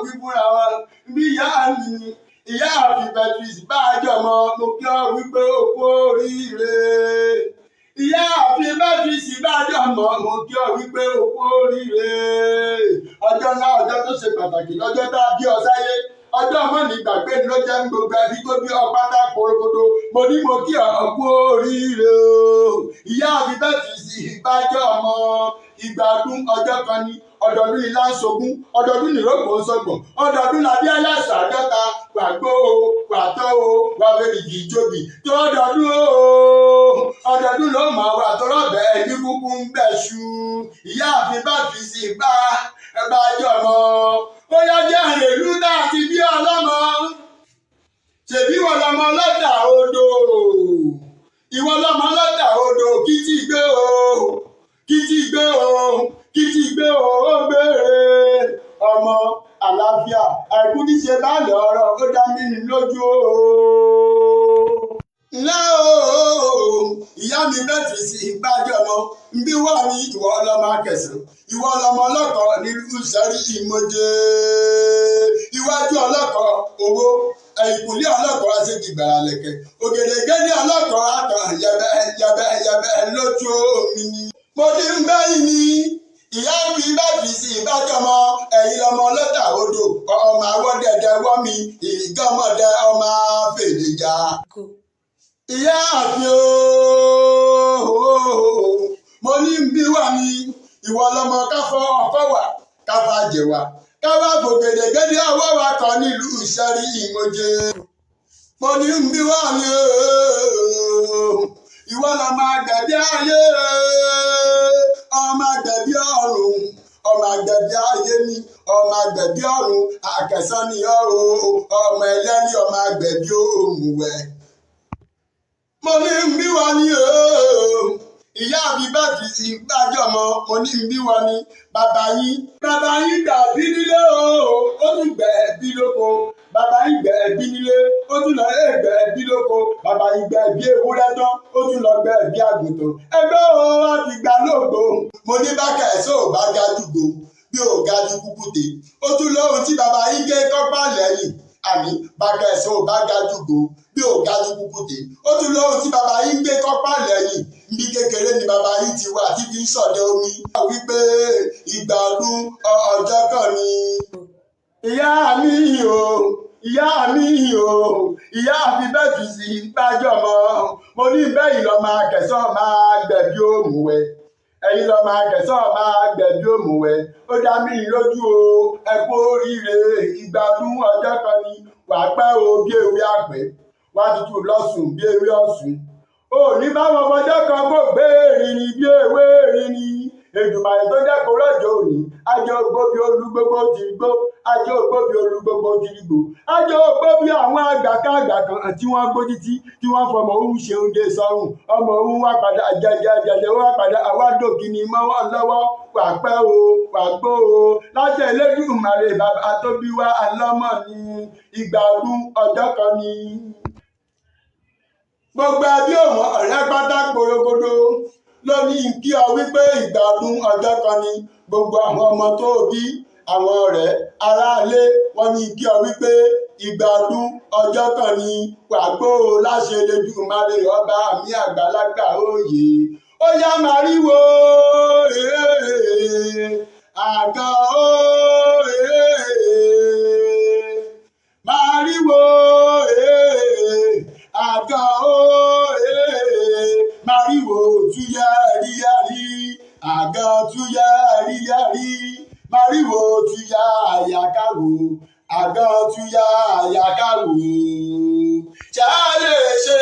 Wí fúnra wọn bí ìyá mi, ìyá àfi Beatrice bá a jọ mọ. Mo kí ọ wípé o kú oríire. Ìyá àfi Beatrice bá a jọ mọ, mo kí ọ wípé o kú oríire. Ọjọ́ ńlá, ọjọ́ tó ṣe pàtàkì lọ́jọ́ tá a bí ọ sáyé. Ọjọ́ mọ́ni gbàgbé ni ló jẹ́ ń gbogbo ẹbí tó bí ọ pátá korogodo. Mo ní mo kí ọ kú oríire o. Ìyá àfi Beatrice bá a jọ mọ, ìgbà ọdún ọjọ́ kan ni. Ọdọọdún ilá ń sogún, ọdọọdún nìrókò ń sọgbọ̀n, ọdọọdún làbí aláṣà àádọ́ta. Wàgbó o, wàtọ́ o, wàfẹ̀rìgì ìjòbì tó ọdọọdún o. Ọdọọdún ló mọ̀ wà tọrọ bẹ́ẹ̀ ní kúkú ń bẹ̀ ṣu. Ìyá àfi bá fi sí bá ẹ bá jọ mọ́. Ó yá, jẹ́ àrèlú tá a ti bí ọlọ́mọ. Ṣèbí wọ́n lọmọ ọlọ́dà odò, ìwọ lọmọ ọlọ́dà odò. Kí tí gbé o, kí tí gbé o, kí tí gbé o, ó gbére ọmọ àlàáfíà, àìkú ní ṣe báàlẹ̀ ọ̀rọ̀, ó dá mi lójú o. Ńlẹ́ o, ìyá mi Beatrice ìgbàjọ́ ọmọ nbí wà ní. Ìwọ ọlọ́mọ akẹsàn, ìwọ ọlọ́mọ ọlọ́kọ̀ nílùú Sẹ́rí Ìmọ̀jẹ́. Iwájú ọlọ́kọ̀ owó, ẹ̀yìnkùlé ọlọ́kọ̀ aṣèjì gbàrà lẹ̀kẹ̀, ògèdègèdè ọlọ́kọ̀ akàn yẹbẹ yẹbẹ yẹbẹ lójú omi ni. Mo ní ń bẹ́yìn ni ìyá mi Beatrice ìbájọmọ, ẹ̀yin lọmọ ọlọ́dà odò, ọmọ àwọ̀dẹ̀dẹ̀ wọ́ mi ìgọ́mọdé, ọmọ fèdèjà. Ìyá àfi ooo, mo ní bí wà ní. Ìwọ lọmọ káfọ ọkọ wà, káfọ jẹwà, káwá fògèdègèdè ọwọ́ wa kan nílùú Ìṣẹ́rí Ìmọ̀jẹ́. Mo ní bí wà ní ooo, ìwọ lọmọ àgbẹ̀bí ayé, ọmọ àgbẹ̀bí ọ̀run, ọmọ àgbẹ̀bí ayé ni, ọmọ àgbẹ̀bí ọ̀run àkẹsàn ni ọ́ o, ọmọ ẹlẹ́ni, ọmọ àgbẹ̀bí òmùwẹ̀. Mo ní bí wà ní ooo, ìyá mi Beatrice gbájọmọ. Mo ní bí wà ní. Bàbá yín, bàbá yín gbà bí nílé o, ó tún gbẹ̀ bí lóko. Bàbá yín gbẹ̀ bí nílé, ó tún lọ gbẹ̀ bí lóko. Bàbá yín gbẹ̀ bí ewúrẹ́ tán, ó tún lọ gbẹ̀ bí àgùntàn. Ẹgbẹ́ o wá fi gbà lóògbó. Mo ní bákẹ́ ẹ̀sọ́ ò bá ga jùgbò bí ò ga ju kúkúté, ó tún lóhun tí bàbá yín gé kọ́pá lẹ́yìn. Àní bákẹ́ ẹ̀sọ́ ò bá ga jùgbò bí ò ga ju kúkúté, ó tún lóhun tí bàbá yín gbé kọ́pá lẹ́yìn. Níbi kékeré ni bàbá yín ti wà tí fi ń ṣọdẹ omi wípé ìgbà ọdún ọjọ́ kan ni. Ìyá mi o, ìyá mi o, ìyá mi Beatrice gbájọmọ. Mo ní bẹ́yìn lọ́mọ akẹ́sàn máa gbẹ̀bí òmùwẹ̀, ẹ̀yin lọ́mọ akẹ́sàn máa gbẹ̀bí òmùwẹ̀. Ó dá mi lójú o, ẹ kú oríire. Ìgbà ọdún ọjọ́ kan ni. Wàá pẹ́ o bí ewé àpẹ́, wá tutù lọ́sùn bí ewé ọ̀sùn. Ò ní báwọn ọmọdé kan kò gbé erin ni bí ewé erin ni. Èdùmàrè tó jẹ́ kó rọ̀jò òní, ajé ògbó bí olú gbogbo ti gbó, ajé ògbó bí olú gbogbo ti gbó, ajé ògbó bí àwọn àgbàkáàgbà kan tí wọ́n gbó títí tí wọ́n fọmọ òun ṣe oúnjẹ sọ́run, ọmọ òun wá padà jẹjẹ jẹjẹ, wá padà àwa dòkìní mọ́wọ́ lọ́wọ́. Wà pẹ́ o, wà gbó o láti Elédùmarè bàbá tó bí wá lọ́mọ ní. Ìgbà ọdún ọjọ́ kan ni. Gbogbo ẹbí òun ọ̀rẹ́ pátá porogodo ló ní kí ọ wípé ìgbà ọdún ọjọ́ kan ni. Gbogbo àwọn ọmọ tó bí, àwọn ọ̀rẹ́, aráalé, wọn ní kí ọ wípé ìgbà ọdún ọjọ́ kan ni. Wàgbó láṣẹ Elédùmarè ọba mi àgbàlagbà òye. Ó yá, màríwò àgọ́ ó, màríwò àgọ́ ó, màríwò túyàríyàrí, àgọ́ túyàríyàrí, màríwò túyà àyàkáwò, àgọ́ túyà àyàkáwò ṣáà lè ṣe.